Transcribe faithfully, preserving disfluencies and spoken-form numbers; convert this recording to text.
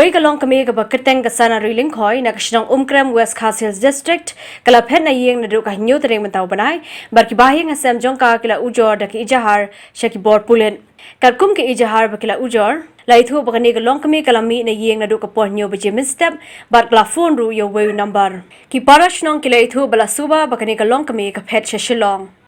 Kane ka longkmie kaba kyrteng ka Sanari Lyngkhoi na ka shnong Umkrem, West Khasi Hills District, ka la phet na ïing naduh ka hynñiew tarik mynta u bnai, bad ki bahaïing hasem jong ka ki la ujor da ka ejahar sha ki bor pulit. Katkum ka ejahar ba ki la ujor, la ithuh ba kane ka longkmie ka la mih na ïing naduh ka por hynñiew baje mynstep, bad ka la phone ruh ïa uwei u number. Ki para shnong ki la ithuh ba la suba ba kane ka longkmie ka phet sha Shillong.